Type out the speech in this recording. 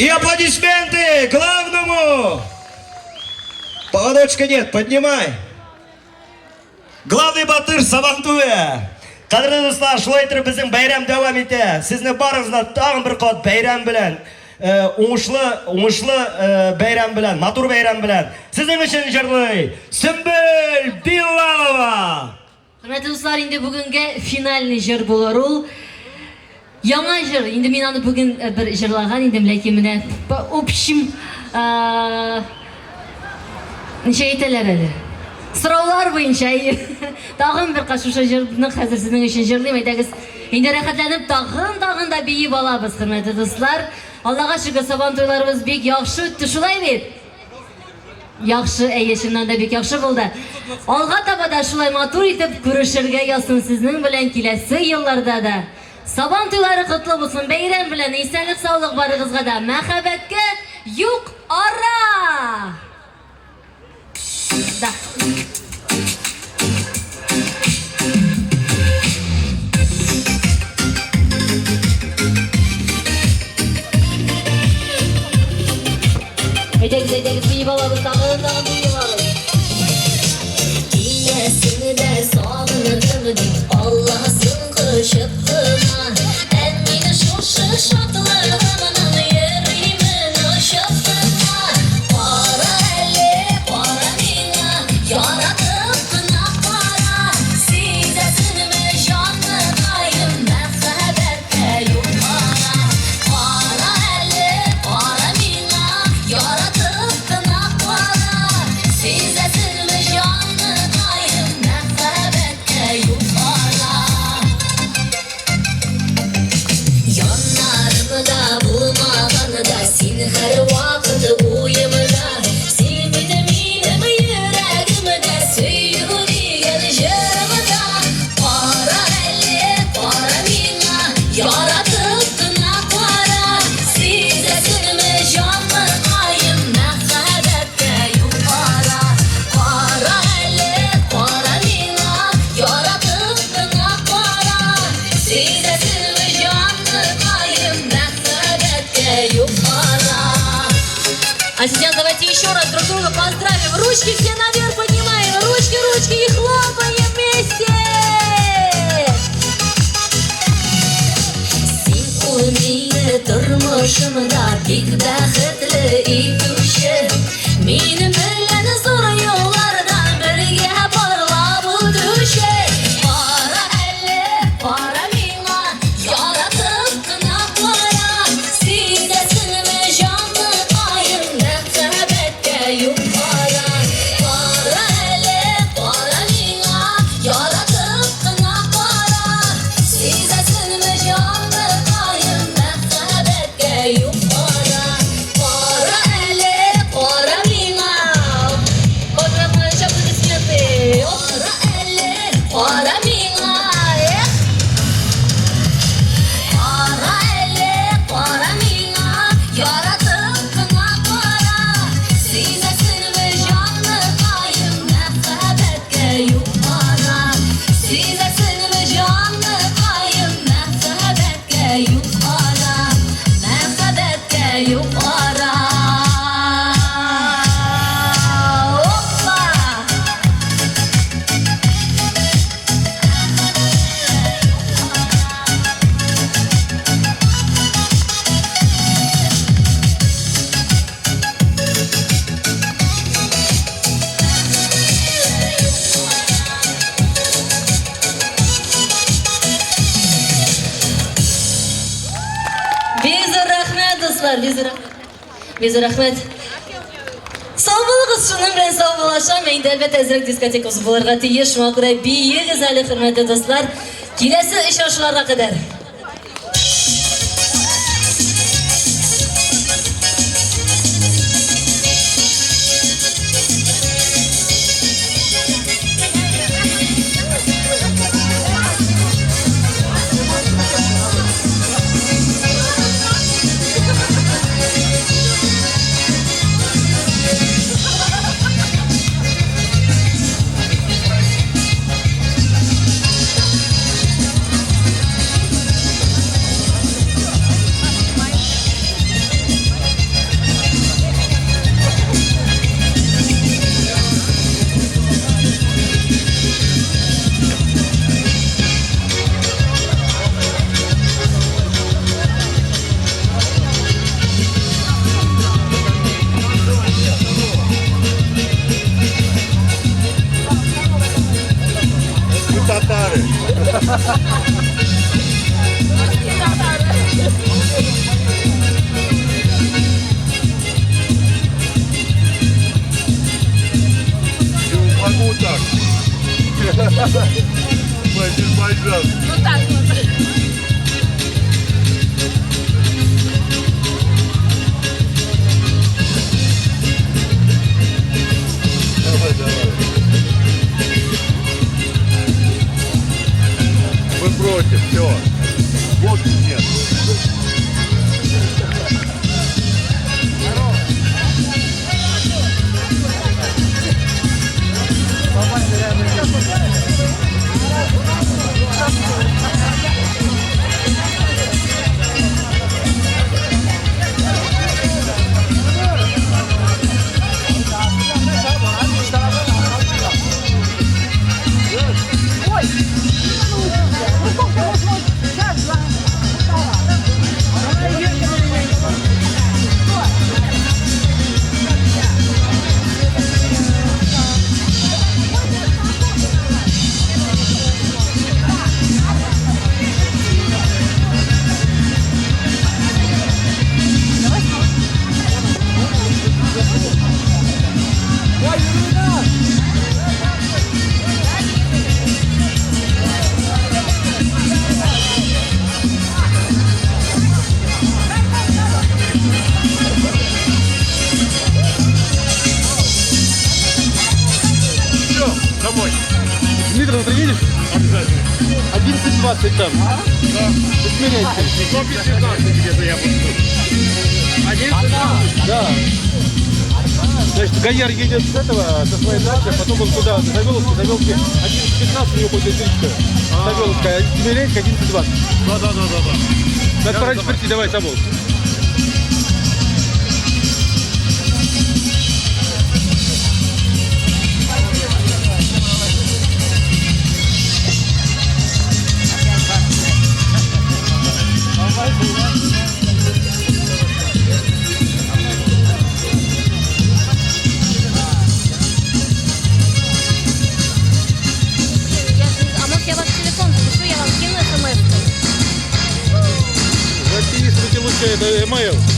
И аплодисменты главному! Поводочка нет, поднимай. Главный батыр Сабантуя. Кадерле дуслар, шулай итеп безнең бәйрәм дәвам итә. Сезне барыгызны тагын бер кат бәйрәм белән, э, уңышлы, уңышлы э, бәйрәм белән, матур бәйрәм белән. Сезнең өчен җырлый Сөмбел Билалова. Хөрмәтле дуслар, инде бүгенгә финальный җыр булыр ул. Яңа җыр, инде мин аны бүген э, бер җырлаган идем, ләкин менә по общим э, ничә әйтәләр әле? Сораулар буенча әйе. Тагын бер кат шушы җырны хәзер сезнең өчен җырлыйм. Әйдәгез, инде рәхәтләнеп тагын тагын да биеп алабыз, хөрмәтле дуслар. Аллага шөкер, Сабан туйларыбыз бик яхшы үтте, шулай бит? Яхшы, әйе, чыннан да бик яхшы булды. Алга таба да шулай матур итеп күрешергә язсын сезнең белән киләсе елларда да. Сабан туйлары котлы булсын, бәйрәм белән, исәнлек-саулык барыгызга да, мәхәббәткә юк ара! Да. Әйдәгез, әйдәгез, биеп алабыз, тагын, тагын биеп алабыз. Киләсең дә сагындым дип Алласын кочып кына. Ә мин шушы шатлыгымнан йөримен очып кына. Кара әле, кара миңа, яратып кына кара. Сизәсеңме, җаныкаем, мәхәббәткә юк ара. Кара әле, кара миңа, яратып кына кара. Сизәсеңме, җаныкаем, мәхәббәткә юк ара. Яннарымда булмаганда син һәрвакыт уемда. Син бит минем йөрәгемдә, сөю дигән җырымда. Кара әле, кара миңа, яратып кына кара. Сизәсеңме, җаныкаем, мәхәббәткә юк ара. Кара әле, кара миңа, яратып кына кара. Сизәсеңме, җаныкаем, мәхәббәткә юк ара. А сейчас давайте еще раз друг друга поздравим. Ручки все наверх поднимаем. Ручки, ручки и хлопаем вместе. Син ул мине тормышымда бик бәхетле итүче. Минем белән зур юллардан бергә парлап үтүче. Кара әле, кара миңа, яратып кына кара. Сизәсеңме, җаныкаем, мәхәббәткә юк ара. Кара әле, кара миңа, яратып кына кара. Сизәсеңме, җаныкаем, мәхәббәткә юк ара. Кара әле, кара миңа. Вот аплодисменты. Оп. Кара әле, кара миңа. Эх! Кара әле, кара миңа, яратып кына кара. Сизәсеңме, җаныкаем, мәхәббәткә юк ара. Сизәсеңме, җаныкаем, мәхәббәткә юк ара. Мәхәббәткә юк ара. Опа! Бик зур рәхмәт, дуслар, бик зур рәхмәт. Бик зур рәхмәт. Сау булыгыз, шуның белән сау булашам. Инде әлбәттә әзрәк дискотекабыз булырга тиеш. Шуңа күрә биегез әле, хөрмәтле дуслар. Киләсе очрашуларга кадәр. Азербайджан. Ну так вот. Давай, давай. Мы против, все. Водки нет. Все, домой. Дмитрий, ты приедешь? Обязательно. 11.20 там. Да. Смиряйся. До 15 где-то я буду. 11.20? Да. Значит, Гаяр едет с этого, со своей дачи, а потом он куда? До Савеловки, Савеловки 11.15 у него будет электричка. Савеловка, а Смиряйска 11.20. Да. Надо пораньше прийти, давай, Савол. А может, я ваш телефон запишу, я вам скину смс. Записывайте лучше, это email.